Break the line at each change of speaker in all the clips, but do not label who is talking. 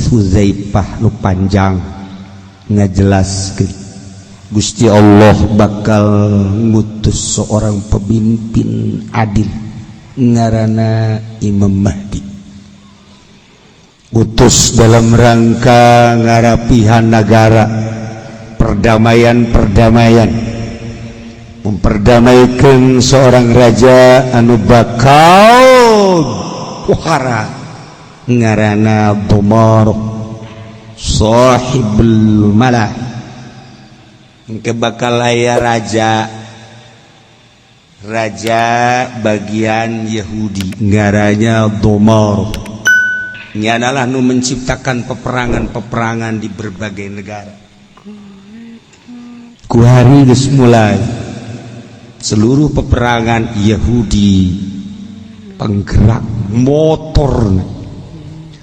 Hadis Huzaifah nu panjang ngajelaskeun Gusti Allah bakal ngutus seorang pemimpin adil, ngaranna Imam Mahdi, utus dalam rangka ngarapihan negara, perdamaian, perdamaian, memperdamaikan seorang raja anu bakal pohara, ngaranna Domar Sahibul Malah. Engke bakal aya raja, raja bagian Yahudi, ngaranna Domar. Ini adalah nu menciptakan peperangan-peperangan di berbagai negara. Kuari geus mulai seluruh peperangan Yahudi, penggerak motor.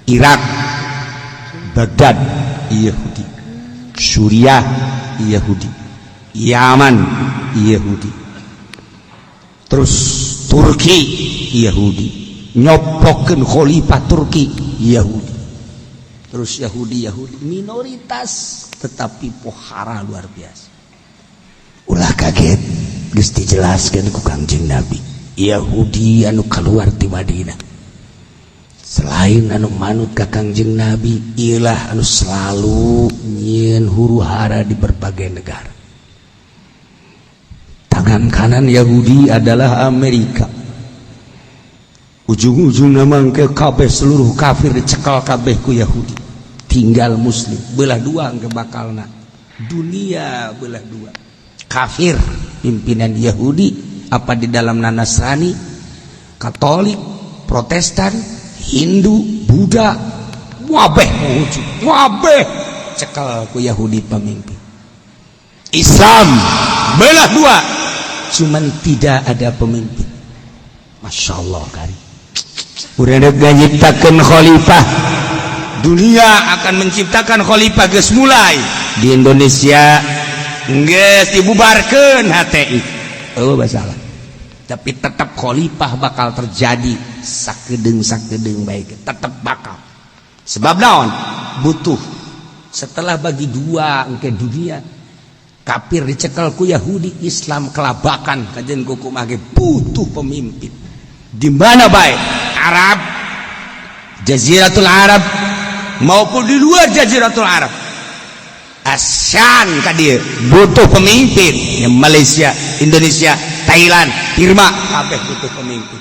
Irak, Baghdad Yahudi, Suriah Yahudi, Yaman Yahudi, terus Turki Yahudi, nyopokeun khalifah Turki Yahudi, terus Yahudi. Yahudi minoritas tetapi pohara luar biasa. Ulah kaget, geus dijelaskeun ku Kangjeng Nabi. Yahudi anu keluar di Madinah, selain anu manut ka Kangjeng Nabi, ilah anu selalu nyieun huru hara di berbagai negara. Tangan kanan Yahudi adalah Amerika. Ujung-ujung nama ke kabeh seluruh kafir dicekal kabeh ku Yahudi, tinggal muslim. Belah dua ke bakalna dunia, belah dua, kafir pimpinan Yahudi, apa di dalam Nasrani, Katolik, Protestan, Hindu, Buddha, wabeh wujud wabeh cekal ku Yahudi pemimpin. Islam belah dua, cuman tidak ada pemimpin. Masya Allah, kari udah nyiptakan khalifah. Dunia akan menciptakan khalifah. Geus mulai di Indonesia, geus dibubarkan HTI, oh masalah, tapi tetap khalifah bakal terjadi sakedeng sakedeng baik, tetap bakal. Sebab naon? Butuh. Setelah bagi dua ke dunia, kafir dicekel ku Yahudi, Islam kelabakan kajian kuku mage, butuh pemimpin di mana baik, Arab, Jaziratul Arab maupun di luar Jaziratul Arab, ASEAN kadir butuh pemimpin yang Malaysia, Indonesia, Thailand, Birma, kabeh butuh pemimpin.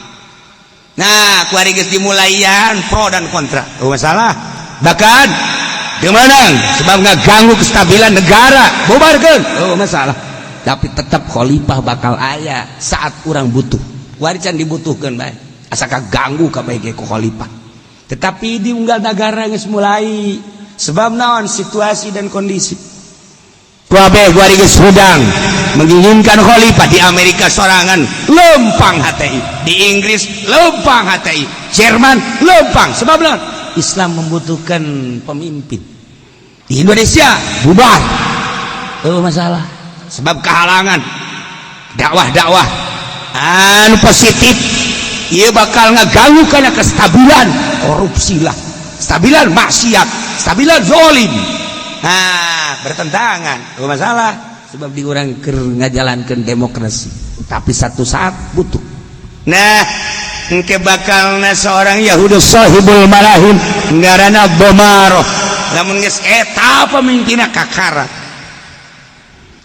Nah, kuari geus dimulaian pro dan kontra. Oh, masalah bahkan menang sebab nggak ganggu kestabilan negara, bubarkan. Oh, masalah, tapi tetap khalifah bakal aya saat kurang butuh. Warisan dibutuhkan baik, asa ganggu kabeh ku khalifah. Tetapi di unggal negara geus mulai, sebab naon? Situasi dan kondisi. Kabeh kuari geus hudang menginginkan khalifah. Di Amerika sorangan lempang HTI, di Inggris lempang HTI, Jerman lempang. Sebab naon? Islam membutuhkan pemimpin. Di Indonesia bubar. Oh, masalah, sebab kehalangan dakwah-dakwah anu positif. Ia bakal ngeganggu karena kestabilan, korupsi lah, stabilan maksiat, stabilan zolim. Nah, bertentangan. Oh, masalah, sebab diurang keur ngajalankeun demokrasi, tapi satu saat butuh. Nah, engke bakalna seorang Yahudi sahibul malahim, ngaranna Domaroh. Lamun geus eta pemimpinna, kakara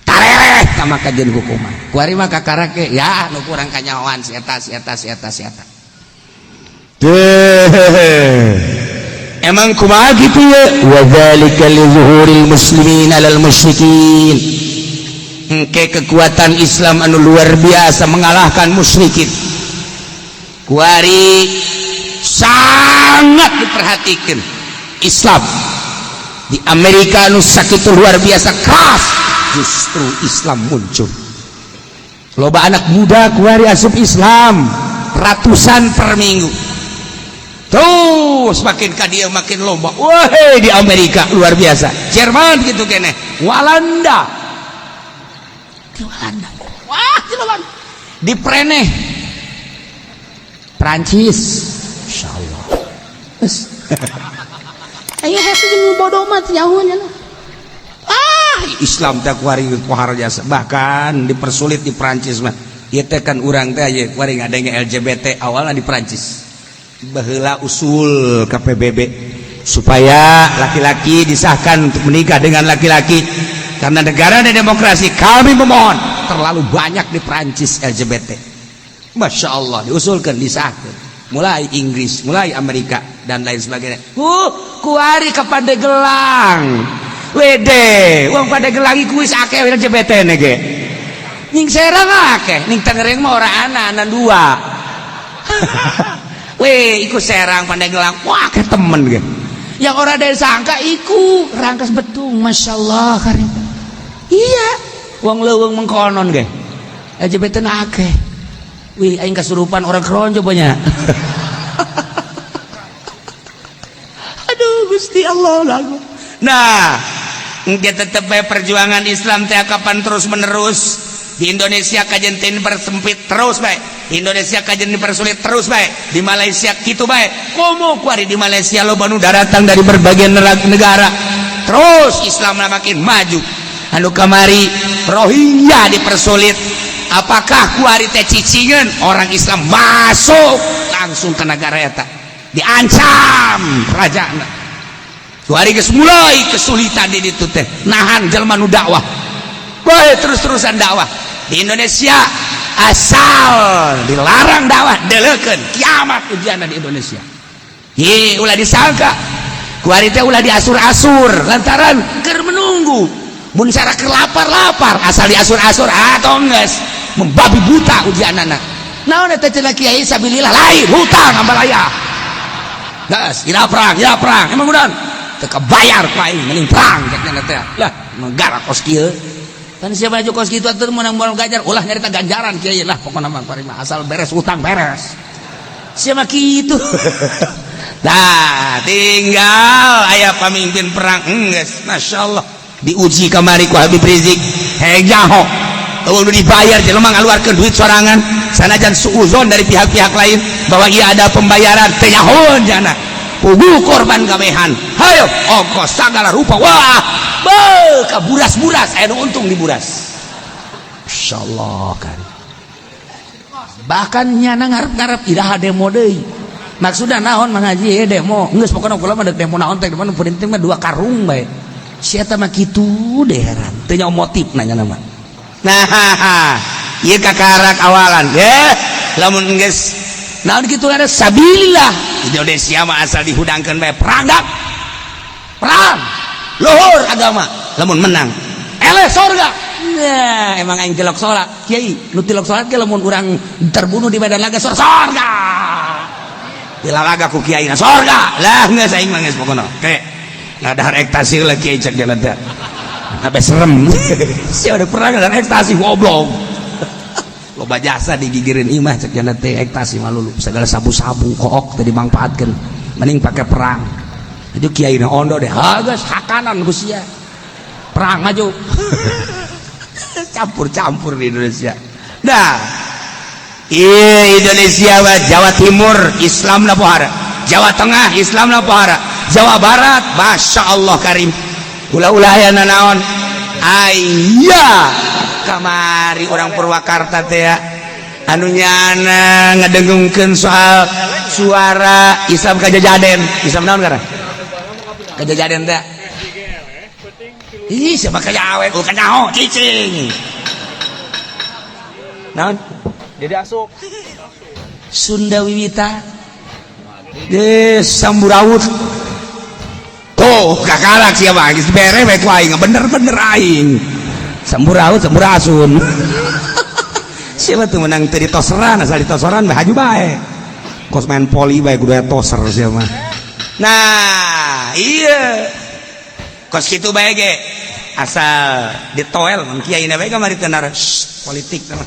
tarereh ka kajian hukuman. Kuari mah kakara ke ya nu kurang kanyahoan si eta, si eta, si eta, si eta. Deh. Emang kumaha gitu ya? Wa dzalika li zuhuril muslimin alal musyrikin. Engke kekuatan Islam anu luar biasa mengalahkan musyrikin. Kuari sangat diperhatikan Islam di Amerika anu sakitu luar biasa keras, justru Islam muncul. Loba anak muda kuari asup Islam ratusan per minggu. Terus makin ka dia makin loba. Wah, di Amerika luar biasa, Jerman gitu kene, Walanda, di Walanda, wah, di Walanda di Preneh, Prancis. Insya Allah. Aing hese jeung bodoh mah teu nyaho nya. Ah, Islam teh kuari kohar jasa, bahkan dipersulit di Prancis mah. Ieu teh kan urang teh aya kuari ngadenge LGBT awalna di Prancis. Baheula usul ke PBB supaya laki-laki disahkan untuk menikah dengan laki-laki, karena negara dan demokrasi kami memohon. Terlalu banyak di Prancis LGBT. Masya Allah, diusulkan, disahkan. Mulai Inggris, mulai Amerika, dan lain sebagainya. Kuari ke Pandegelang, wede uang Pandegelang iku wis akeh LGBT nege. Ning Serang akeh, ning Tangerang mah ora ana, ana dua. Weh, iku Serang, Pandegelang, wah, akeh temen ge. Yang orang dari sangka iku Rangkas Betung, Masya Allah karim. Iya, wong leuweung mengkonon ge LGBT na akeh. Wih, aing kasurupan orang keronjo banyak. Aduh, Gusti Allah lagu. Nah, engke tetep bae perjuangan Islam teh kapan terus menerus di Indonesia kajen persempit terus bae. Di Indonesia kajen dipersulit terus bae. Di Malaysia kitu bae. Komo kuari di Malaysia loba nu datang dari berbagai negara. Terus Islam makin maju. Anu kamari Rohingya dipersulit. Apakah kuari teh cicingan orang Islam masuk langsung ke negara eta, diancam raja. Kuari geus mulai kesulitan di ditu teh nahan jelema nu dakwah bae, terus-terusan dakwah. Di Indonesia asal dilarang dakwah, deleukeun kiamat ujian di Indonesia. Hi, ulah disangka kuari teh ulah diasur-asur lantaran keur menunggu mun cara keur lapar-lapar, asal diasur-asur atau geus membabi buta ujian anak. Naon eta cenah kiai? Sabilillah lain, hutang ambalaya. Gas, ira perang, ira perang. Emang udah teu kabayar ku aing, mending perang cek nya teh. Lah, negara kos kieu. Kan siapa aja kos kitu atuh menang moal ganjar, ulah nyarita ganjaran kiai lah, pokona mah mah asal beres hutang beres. Siapa kitu? Nah, tinggal aya pamimpin perang geus, masyaallah. Diuji kamari ku Habib Rizik, hei jaho. Udah dibayar jelema ngaluarkeun duit sorangan, sanajan suuzon dari pihak-pihak lain bahwa ia ada pembayaran, teu nyahoeun jana. Pugu korban gamehan. Hayo ongkos segala rupa. Wah, be ka buras-buras aya nu untung di buras. Insyaallah kan. Bahkan nyana ngarep-ngarep iraha demo deui. Maksudna naon, Mang Haji, demo? Geus pokona kula mah demo naon teh, mah penting mah dua karung bae. Si eta mah kitu deh, heran. Teu nyaho motif nanya nama. Nah, ieu kakarak awalan ye, lamun geus naon kitu ada sabilillah. Indonesia mah asal dihudangkeun bae perang dak. Perang luhur agama, lamun menang eleh sorga. Nah, emang aing tilok salat kiai, nu tilok salat ge lamun urang terbunuh di medan laga sorga. Dilalaga ku kiai na sorga. Lah geus aing mah geus pokona. Oke. Ngadahar ekstasi lah kiai cek jalan teh. Sampai serem. Si udah perang dan ekstasi goblok. Loba jasa digigirin imah cek jalan teh, ekstasi malulu segala sabu-sabu kook teh dimanfaatkeun. Mending pakai perang. Itu kiai na ondo deh, hagas hakanan ku sia. Perang maju. Campur-campur di Indonesia. Nah, iya Indonesia mah Jawa Timur Islam na pohara, Jawa Tengah Islam na pohara, Jawa Barat Masya Allah karim. Ulah-ulah ya nanaon. Aya kamari orang Purwakarta teh ya, anu nyana ngedengungkeun soal suara Islam kajajaden. Islam naon karena? Kajajaden teh. Ih, siapa kajawe? Oh, kanyaho, cicing. Naon?
Jadi asup.
Sunda Wiwita. De Samburaut. Tuh, kakarak siapa? Geus bere bae ku aing, bener-bener aing. Samburaut, Samburasun. Siapa tuh menang teu ditoseran, asal ditoseran bae haju bae. Kos main poli bae kudu aya toser siapa. Nah, iya. Kos kitu bae ge. Asal ditoel mun kiai na bae kamari teu politik mah.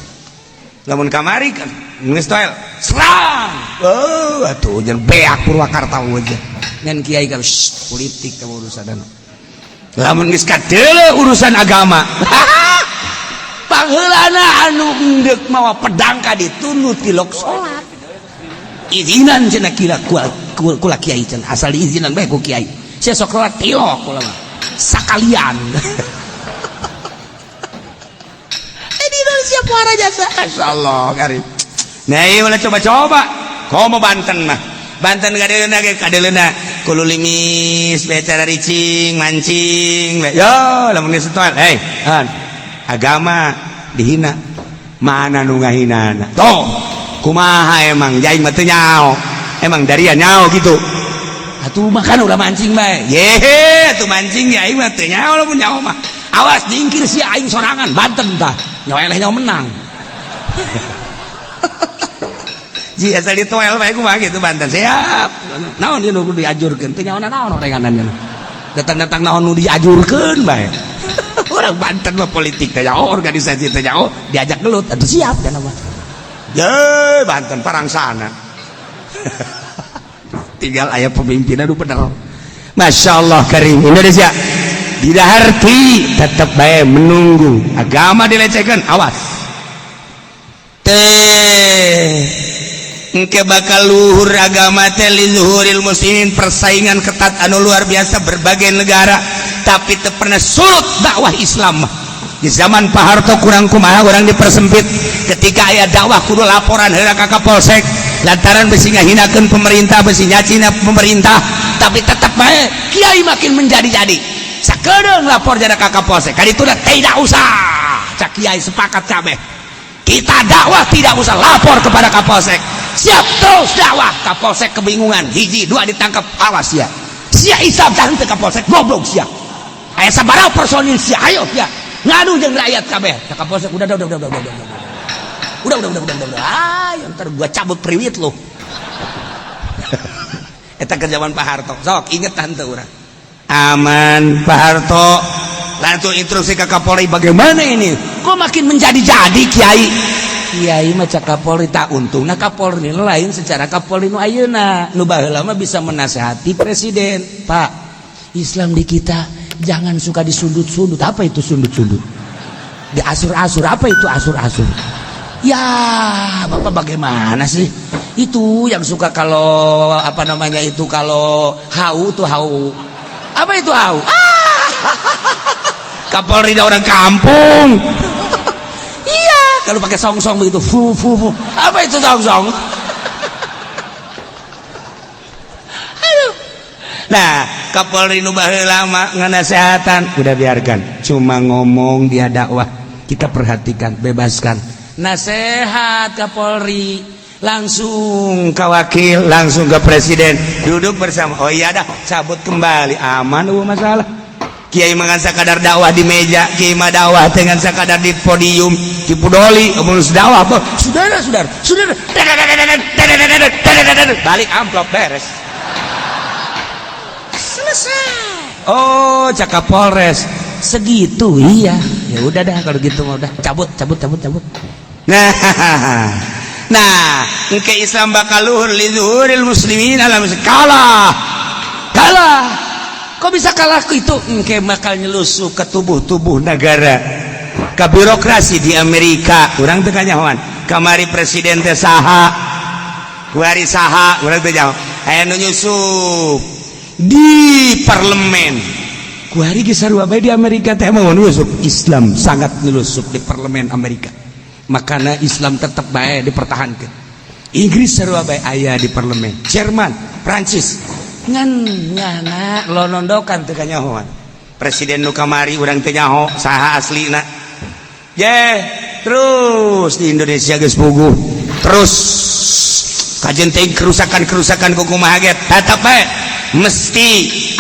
Lamun kamari kan geus toel, serang. Oh, atuh jangan beak Purwakarta aja. Ngan kiai kan politik kamu urusanna. Lamun geus kadeuleu urusan agama. Pangheulana anu endek mawa pedang ka ditu nu tilok salat. Izinan cenah kira kula kiai cenah, asal diizinan bae ku kiai. Sia sok tilok kula mah. Sakalian. Di Indonesia puara jasa. Masyaallah karim. Nah, ieu ulah coba-coba. Komo Banten mah. Banten kadeleuna ge kadeleuna kulo limis becara ricing mancing. Yo, lamun geus toel. Hei, han. Agama dihina. Mana nu ngahinana? Tuh, kumaha emang jaing mah teu nyaho. Emang daria nyaho gitu. Atuh makan ulah mancing bae. Yehe, atuh mancing ya aing mah teu nyaho lamun nyaho mah. Awas jingkir si aing sorangan Banten tah. Nyawa eleh nyawa menang. Ji asal ditoel bae kumaha gitu Banten. Siap. Naon ieu nu diajurkeun? Teu nyaho naon orenganan nya. Datang-datang naon nu diajurkeun bae. Orang Banten mah politik teh nyaho, organisasi teh nyaho, diajak gelut atuh siap dan mah. Ye, Banten parangsana. Tinggal aya pemimpin aduh bener. Masya Allah karim Indonesia tidak arti tetap baik menunggu agama dilecehkan, awas teh engke bakal luhur agama teh li zuhuril muslimin, persaingan ketat anu luar biasa berbagai negara, tapi teu pernah surut dakwah Islam. Di zaman Pak Harto kurang kumaha orang dipersempit, ketika aya dakwah kudu laporan heula ka Kapolsek lantaran besi ngahinakeun pemerintah, besi nyacina pemerintah, tapi tetap bae kiai makin menjadi-jadi. Sakedeung lapor jada ka Kapolsek kan itu tidak usah, cak kiai sepakat kabeh, kita dakwah tidak usah lapor kepada Kapolsek, siap terus dakwah. Kapolsek kebingungan, hiji dua ditangkap, awas ya sia Islam jangan ke Kapolsek goblok sia, aya sabaraha personil sia, ayo sia ngadu jeung rakyat kabeh. Cak Kapolsek udah udah udah udah udah udah udah udah udah udah, ayo ntar gua cabut priwit lo. Eta ke zaman Pak Harto, sok inget tante urang aman. Pak Harto langsung instruksi ke Kapolri, bagaimana ini kok makin menjadi-jadi kiai kiai mah. Cak Kapolri, tak untung nah Kapolri lain secara Kapolri nu ayeuna, nu baheula mah bisa menasehati presiden, "Pak, Islam di kita jangan suka disundut-sundut." Apa itu sundut-sundut? Diasur-asur. Apa itu asur-asur? Ya Bapak bagaimana sih, itu yang suka kalau apa namanya itu, kalau hau tuh hau, apa itu hau? Ah, Kapolri orang kampung. Iya, kalau pakai song-song begitu, fu fu fu, apa itu song-song? Aduh. Nah, Kapolri nu baheula mah nganasehatan, udah biarkan, cuma ngomong dia dakwah, kita perhatikan, bebaskan. Nasehat Kapolri langsung ke wakil, langsung ke presiden, duduk bersama, oh iya dah, cabut kembali, aman, oh masalah. Kiai mangan sakadar dakwah di meja, kiai mah dakwah dengan sakadar di podium, di pudoli, kemudian dakwah, saudara, saudara, saudara, balik amplop, beres, selesai. Oh, cak Kapolres segitu, iya ya udah dah kalau gitu mah, udah cabut cabut cabut cabut. Nah, nah, engke Islam bakal luhur li zuhuril muslimin alam, kalah kalah. Kok bisa kalah itu? Engke bakal nyelusup ke tubuh-tubuh negara, ke birokrasi di Amerika. Urang teu kanyahoan kamari presiden teh saha, kuari saha, urang teu nyaho. Aya nu nyusup di parlemen kuari ge sarua bae. Di Amerika teh mau nyusup Islam, sangat nyelusup di parlemen Amerika, makanya Islam tetap bae dipertahankan. Inggris sarua bae aya di parlemen, Jerman, Prancis, ngan nyana lo nondokan teu kanyahoan presiden nu kamari, urang teu nyaho saha aslina. Ye, terus di Indonesia geus puguh, terus kajen teh kerusakan-kerusakan kumaha ge tetep bae mesti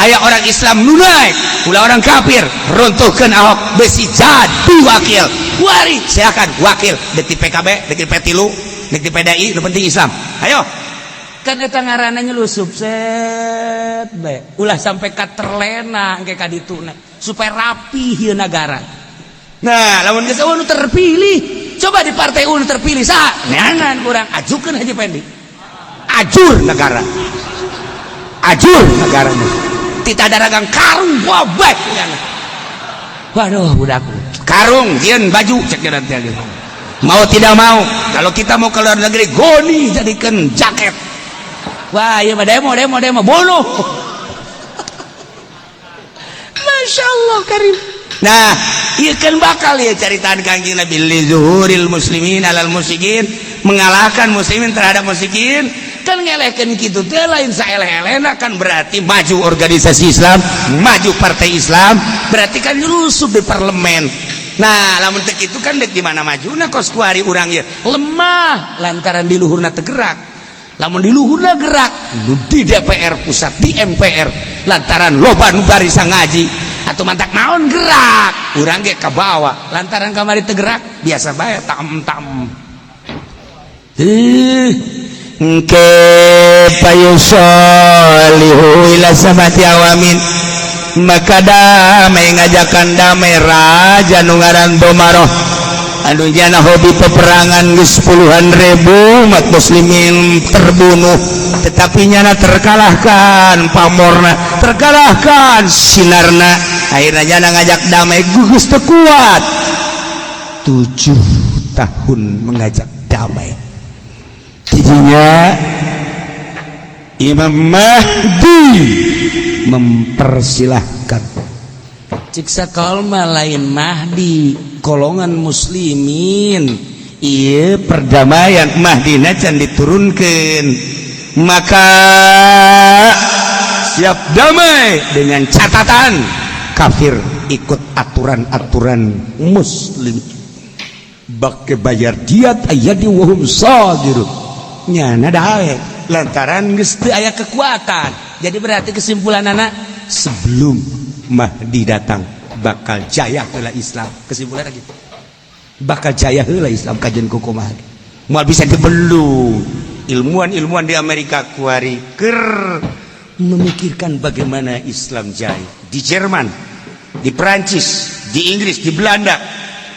aya orang Islam nu naik, ulah orang kafir runtuhkan. Ahok besi jadi wakil wari, silakan wakil dek ti PKB, dek ti P3, dek ti PDI, nu penting Islam. Ayo kan eta ngaranna nyelusup set bae, ulah sampai ka terlena engke ka dituna supaya rapi ieu nagara. Nah, lamun geus nu terpilih, coba di partai nu terpilih saha neangan kurang ajukeun Haji Pendi, ajur negara, ajur negara tidak ada dagang karung bobek. Waduh, budakku karung jieun baju cek nanti gitu. Mau tidak mau kalau kita mau ke luar negeri, goni jadikan jaket. Wah, iya mah demo demo demo bunuh. Masya Allah karim. Nah, ieu kan bakal ya caritaan Kangjeng Nabi li zuhuril muslimin alal musyrikin, mengalahkan muslimin terhadap musyrikin. Kan ngelehkeun kitu teh lain saeleh-elehna, kan berarti maju organisasi Islam, maju partai Islam, berarti kan rusuh di parlemen. Nah, lamun teu kitu kan dek di mana majuna? Kos kuari urang ieu lemah lantaran di luhurna teu gerak. Lamun di luhurna gerak nu di DPR pusat, di MPR, lantaran loba nu barisa ngaji atau mantak naon gerak, urang ge kabawa. Lantaran kamari teu gerak, biasa bae tam tam. Engke payusolihu ila sabati awamin, maka damai, ngajakan damai raja nu ngaran Domaroh anu jana hobi peperangan. Geus puluhan ribu umat muslimin terbunuh, tetapi nyana terkalahkan pamorna, terkalahkan sinarna. Akhirnya nyana ngajak damai, gugus teu kuat. 7 tahun mengajak damai. Tidinya Imam Mahdi mempersilahkan. Ciksa kalma lain Mahdi golongan muslimin, iya perdamaian. Mahdi can diturunkan, maka siap damai dengan catatan kafir ikut aturan-aturan muslim, bake bayar diat ayadi wahum sadirun. Nyana daek lantaran geus teu aya kekuatan. Jadi berarti kesimpulan anak, sebelum Mahdi datang bakal jaya heula Islam. Kesimpulan gitu, bakal jaya heula Islam. Kajian kumaha moal bisa dibelu. Ilmuwan-ilmuwan di Amerika kuari ker memikirkan bagaimana Islam jaya. Di Jerman, di Perancis, di Inggris, di Belanda,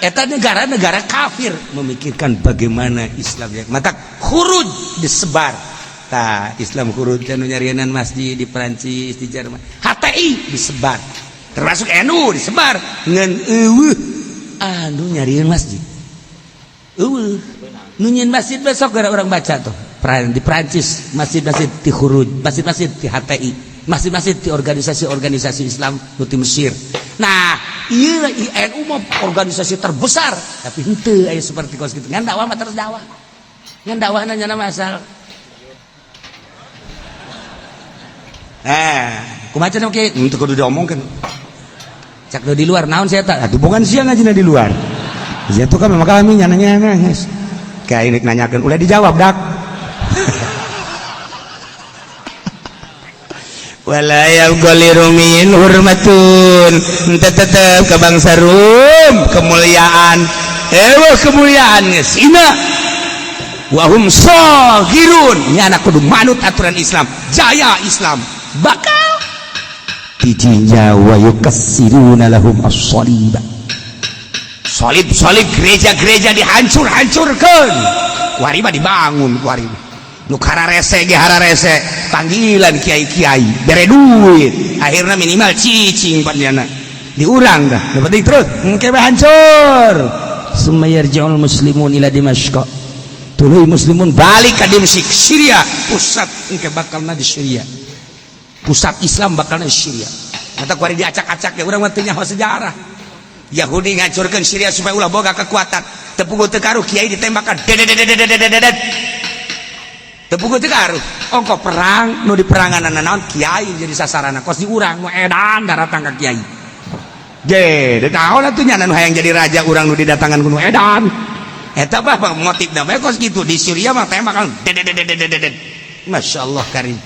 eta negara-negara kafir memikirkan bagaimana Islam jaya. Mata khuruj disebar. Tah, Islam khuruj anu nyarianan masjid di Perancis, di Jerman. HTI disebar, termasuk NU disebar, ngan eueuh anu nyarian masjid. Eueuh nu nyieun masjid. Besok gara orang baca tuh di Perancis masjid-masjid di khuruj, masjid-masjid di HTI, masjid-masjid di organisasi-organisasi Islam nu di Mesir. Nah, iya, NU mah organisasi terbesar, tapi henteu aya seperti kos kitu. Ngan dakwah mah terus dakwah, ngan dakwah nanya nama asal. Eh, kumaha cenah? Oke, henteu kudu diomongkeun. Cak di luar naon saya tak atuh bukan siang aja di luar. Sia tuh kan memang kami nanya nanya kayak ini, nanyakan udah dijawab dak. Wala yabqa lirumin hurmatun, tetep ke bangsa Rum kemuliaan. Ewa kemuliaan geus ina wahum saghirun. Nya anak kudu manut aturan Islam, jaya Islam bakal dijinja. Wa yukassiruna lahum as-saliba, salib salib gereja-gereja dihancur-hancurkan. Kuari mah dibangun, kuari nu kararese ge hararese panggilan kiai-kiai bere duit, akhirnya minimal cicing panjana diurang dah. Nu penting terus engke bae hancur. Summa yarji'ul muslimun ila Dimashq, tuluy muslimun balik ka Dimsyik, Syria pusat. Engke bakalna di Syria, pusat Islam bakalna di Syria. Kata kuari diacak-acak ya, urang mah teu nyaho sejarah. Yahudi ngancurkeun Syria supaya ulah boga kekuatan. Teu puguh teu karuh kiai ditembakan, dedet, teu puguh teu karuh ongko perang. Nu di perangan naon kiai jadi sasaran. Kos di urang nu edan daratang ka kiai ge de naon atuh nya, nu hayang jadi raja urang nu didatangan ku nu edan eta bah motif namanya kos gitu. Di Syria mah tembakan dedet. Masya Allah karim.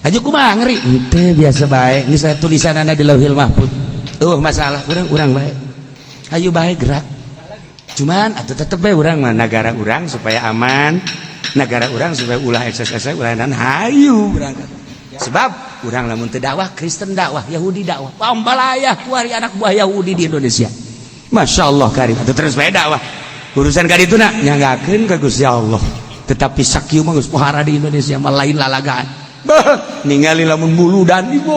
Haji kumaha, ngeri henteu, biasa bae. Ini saya tulisanana di Lauhil Mahfud. Masalah urang, urang bae, ayo bae gerak. Cuman atau tetep bae urang mah negara urang supaya aman, negara urang supaya ulah ekses ekses ulah dan hayu berangkat. Sebab urang lamun teu dakwah, Kristen dakwah, Yahudi dakwah, pambalayah kuari anak buah Yahudi di Indonesia. Masya Allah karim. Atau terus bae dakwah, urusan ka ditu na nyanggakeun ka Gusti Allah. Tetapi sakieu mah geus pohara di Indonesia mah lain lalagaan. Bah, ningali lamun muludan ibu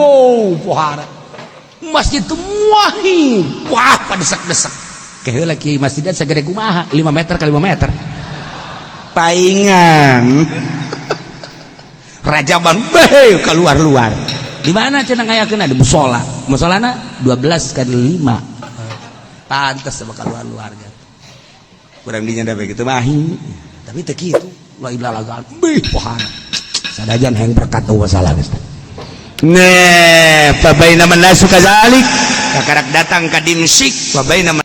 pohara masjid itu muahi wah padesak-desak keheula kiai masjidnya segede kumaha, 5 meter kali 5 meter paingan rajaban, beh keluar-luar. Di mana cenah ngayakeunna? Di musola. Musolana 12 kali 5. Pantes bakal luar-luarnya. Kurang dinya da begitu mahi. Tapi teu kitu. Lain lalagaan. Bih, pohara. Sadajan hayang berkat eueuh masalah geus. Nah, fa bainama nasu kadzalik. Kakarak datang ka Dimsyik, fa bainama